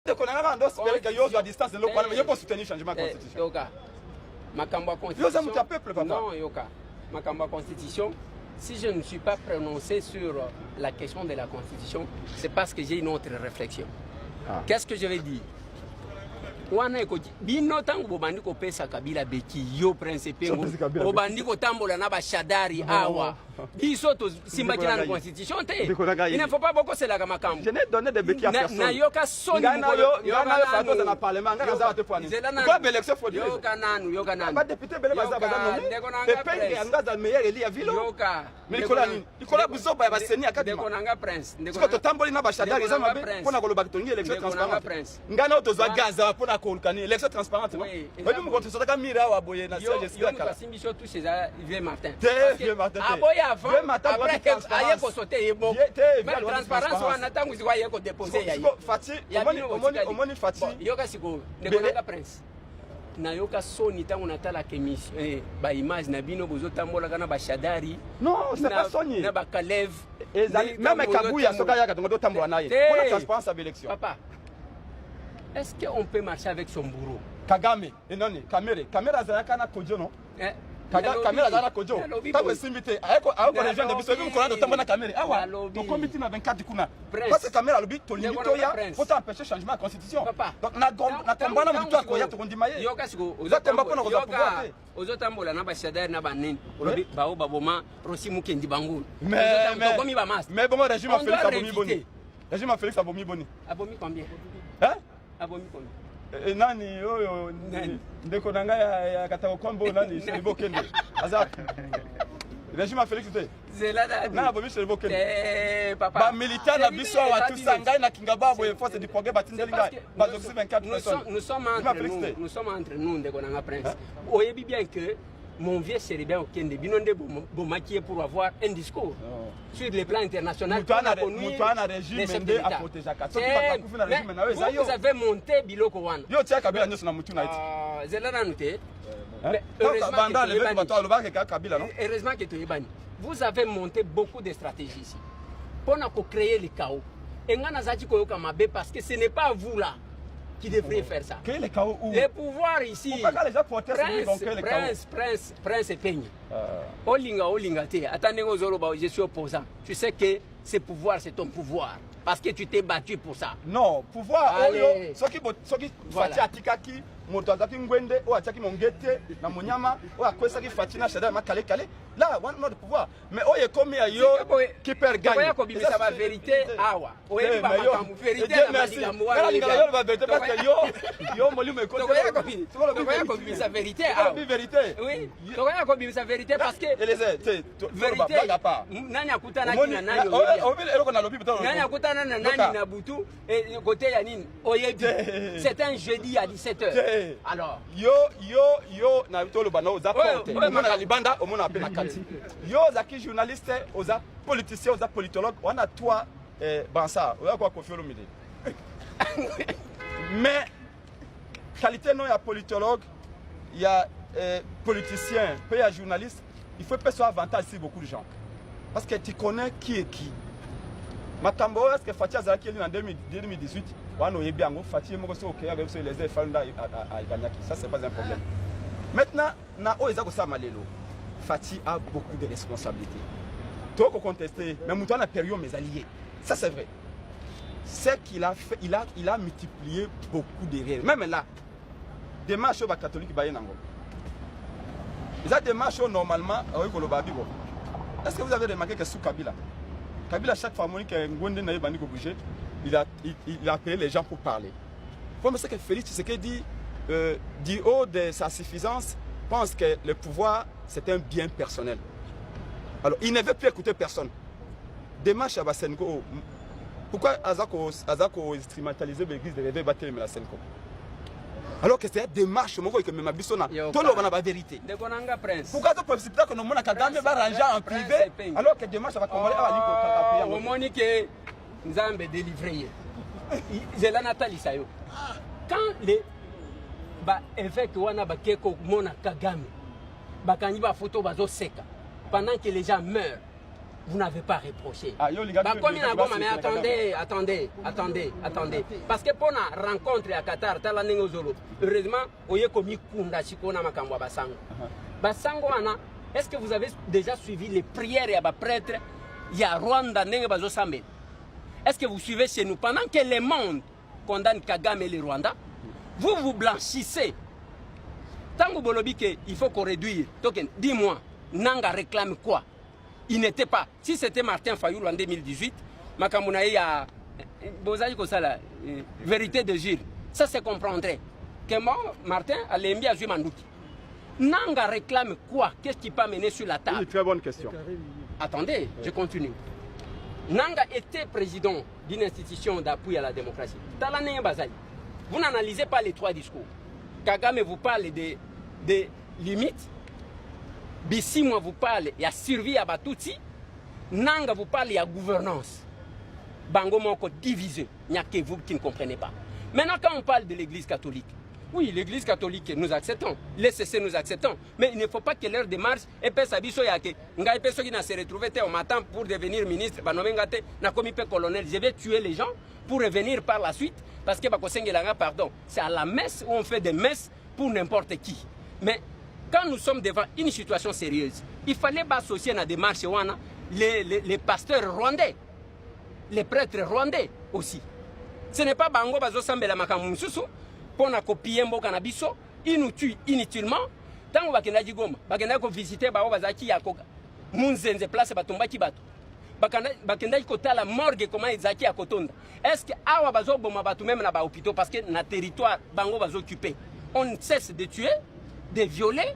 Ndeko na nga ndo espérer que yo ozwa distance eloko wana, yo mpo soutenir changement ya constitution. Yoka, makambo ya constitution. Yo oza moto ya peuple, papa. Non, yoka, makambo ya constitution. Si je ne suis pas prononcé sur la question de la constitution, c'est parce que j'ai une autre réflexion. Ah. Qu'est-ce que je vais dire? Wana ekoti bino ntango bobandi kopesa Kabila beki yo Prince Epengo obandi kotambola na bashadari awa, biso tosimbaki nanu constitution te. Il ne faut pas bokoselaka makambo. Je n'ai donné de béquilles à personne. Nayoka soni. Ngai na yo, ngai na yo fato na parlement, ngai naza te poani. Quoi, élection frauduleuse? Yoka nanu, yoka nanu. Ba député bele baza baza nommé. Epenge yanga za meilleur élu ya ville. Yoka. Mais likolo ya nini? Likolo ya buzoba ya baseni ya Kadima. Ndeko na nga Prince. Sikoyo totamboli na bashadari, eza mabe mpona koloba tolingi élection transparente. Ngai nao tozwa gaz awa mpona koluka nini? Élection transparente, non? Oyebi mokolo tosotaka mire awa boye na siège esika kala. Asimbi biso tous eza vieux Martin. Te, vieux Martin te. Aboya avant. Vieux Martin après aye kosote ye moko. Te. Mais transparence wana ntango sikoyo aye kodepose ya ye. Fatshi, omoni omoni omoni Fatshi. Yoka sikoyo, ndeko nanga Prince. Nayoka soni ntango natalaka émission, baimage na bino bozotambolaka na bashadari. Non, c'est pas soni. Na bakaleve. Ezali même Kabuya, soki ayaka tongo totambola na ye mpona transparence ya baélection. Papa, est-ce qu'on peut marcher avec son bourreau? Kagame, enoni Kamerhe, Kamerhe azalaka na Kojo, non? Kamerhe azalaka na Kojo. Ntango esimbi te, aye korejoindre biso. Ebi mokolo totambola na Kamerhe awa, tokomi ntina 24 kuna, parce que Kamerhe alobi tolingi toya po to empêcher changement ya constitution. Donc na komba na motu akoya, tokondima ye. Eza komba mpona kozwa pouvoir te. Ozotambola na bashadari na banini, olobi bao baboma Rossy Mukendi, bango tokomi bamaster. Mais bongo régime ya Félix abomi boni? Régime ya Félix abomi boni? Abomi combien? Hein? Abomi combien? Nani oyo ndeko na ngai ya Katako Kombo, nani, Chérubin Okende, aza régime ya Félix te? Nani abomi Chérubin Okende? Bamilitaire na biso awa tusa ngai na kinga ba boye, Force du progrès batindeli ngai bazokisi 24 personnes. Nous sommes entre nous, nous sommes entre nous. Ndeko nanga Prince, oyebi bien que mon vieux Chérubin Okende, bino nde bomaki ye pour avoir un discours sur le plan international. Moto ana régime nde aprotégeaka. Soki bato bakufi na régime na yo, eza yo. Vous avez monté biloko wana. Yo tia Kabila nyonso na mutu na ye ti. Zela nanu te. Banda leveke bato alobaka kaka Kabila, non? Heureusement que toyebani. Vous avez monté beaucoup de stratégies ici mpona kocréer le chaos e ngai nazalaki koyoka mabe parce que ce n'est pas vous là qui devriez faire ça. Créer le chaos où? Le pouvoir ici. Pourquoi quand les gens protestent, Prince, ils ont créé le chaos? Prince, Prince, Prince Epenge. Olinga, olinga te. Attendez, ozoloba, je suis opposant. Tu sais que ce pouvoir, c'est ton pouvoir. Parce que tu t'es battu pour ça. Non, pouvoir Allez. oyo soki Fatshi atikaki, moto azalaki ngwende oyo atiaki mongete na monyama oyo akwesaki Fatshi na Shadary makalekale là wana, not pouvoir, mais oyo ekomi ya yo qui perd gagne. Tokoya kobimisa ba vérité awa. Oyebi ba makambo vérité na makambo wana. Nalingaka yo loba vérité parce que yo molimo ekoti. Tokoya kobimisa vérité awa. Vérité. Oui, tokoya kobimisa vérité parce que Eleze te. Vérité, nani akutanaki na nani? Eloko nalobi. Nani akutana na nani na butu côté ya nini? Oyebi, c'est un jeudi à 17 heures. Alors yo yo yo na toloba na oza porte, omonaka libanda, omonaka mpe na kati. Yo ozalaki journaliste, oza politicien, oza politologue wana. Toi, Bansa oza kwa Koffi Olomide, mais qualité no ya politologue, ya politicien mpe ya journaliste, il faut mpe so avantage sur beaucoup de gens parce que tu connais qui est qui. Makambo oyo, est-ce que Fatshi azalaki élu na 2018 wana? Oyebi yango. Fatshi ye moko soki okeyaka biso Eliezer efali nda aganyaki, ça c'est pas un problème. Maintenant na oyo eza kosalama lelo, Fatshi a beaucoup de responsabilités. Tokoconteste, mais moto wana période ezali ye, ça c'est vrai. Ce qu'il a fait, il a multiplié beaucoup d'erreurs. Même là, démarche oyo bacatholique baye nango eza démarche oyo normalement akoki koloba bibo. Est ce que vous avez remarqué que sous Kabila, Kabila, chaque fois amoni ke ngwende na ye bandi kobouger, il a appelé les gens pour parler? Faut me que Félix Tshisekedi, du haut de sa suffisance, pense que le pouvoir, c'est un bien personnel. Alors il ne veut plus écouter personne. Démarche ya baCENCO, pourquoi aza ko-instrumentaliser l'église de réveil batelemela CENCO, alors que c'est démarche moko ekomema biso na toloba na bavérité? Ndeko nanga Prince. Pourquoi toprécipita konomona Kagame barange en privé, alors que démarche ya bacongolais awa? Omoni ke Nzambe délivre ye. Zela natalisa yo. Quand les baévêque wana bake komona Kagame, bakangi bafoto, bazoseka pendant que les gens meurent. Vous n'avez pas reproché. Ah, yo olingaki Bakomi na Goma, mais attendez, attendez, attendez, attendez. Parce que pour la rencontre à Qatar, tala ndenge ozolo. Heureusement, oye komikunda sikoyo na makambo ya basango. Basango wana, est-ce que vous avez déjà suivi les prières ya baprêtre ya Rwanda, ndenge bazosambela? Est-ce que vous suivez chez nous? Pendant que le monde condamne Kagame et le Rwanda, vous vous blanchissez. Tango bolobi que il faut qu'on réduire. Token, dis-moi, Nanga réclame quoi? Il n'était pas. Si c'était Martin Fayoulou en 2018, makambo na ye ya bozali kosala vérité de Gilles, ça se comprendrait. Que moi, Martin alembi, azwi manduki. Nanga réclame quoi? Qu'est-ce qui peut amener sur la table? Une très bonne question. Attendez, je continue. Nanga était président d'une institution d'appui à la démocratie. Tala ndenge bazali. Vous n'analysez pas les trois discours. Kagame vous parle de limites. Bisimwa vous parle, il y a survie à Batutsi. Nanga vous parle, il y a gouvernance. Bango moko divisé. Il n'y a que vous qui ne comprenez pas. Maintenant, quand on parle de l'Église catholique, oui, l'Église catholique, nous acceptons. L'ECC, nous acceptons. Mais il ne faut pas que leur démarche epesa biso ya ke ngai pe soki na se retrouver te, on m'attend pour devenir ministre, banommer nga te, nakomi pe colonel, je vais tuer les gens pour revenir par la suite parce que bakosengela nga pardon. C'est à la messe où on fait des messes pour n'importe qui. Mais quand nous sommes devant une situation sérieuse, il fallait associer à la démarche wana les pasteurs rwandais, les prêtres rwandais aussi. Ce n'est pas bango bazosambela makambo mosusu mpo na kopiller mboka na biso. Ils nous tuent inutilement. Ntango bakendaki Goma, bakendaki kovisiter bango bazalaki ya Munzenze, place batombaki bato. Bakendaki kotala morgue, comment ezalaki ya kotonda. Est ce que awa bazoboma bato même na bahôpitaux? Parce que na territoire bango bazooccuper, on ne cesse de tuer, de violer.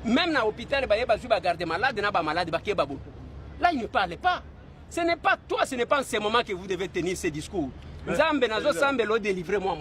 Même na hôpital, baye bazwi bagarde malade na bamalade, bakei babolo. Là, il ne parle pas. Ce n'est pas toi, ce n'est pas en ce moment que vous devez tenir ce discours. Nzambe, nazosambela odélivre moi.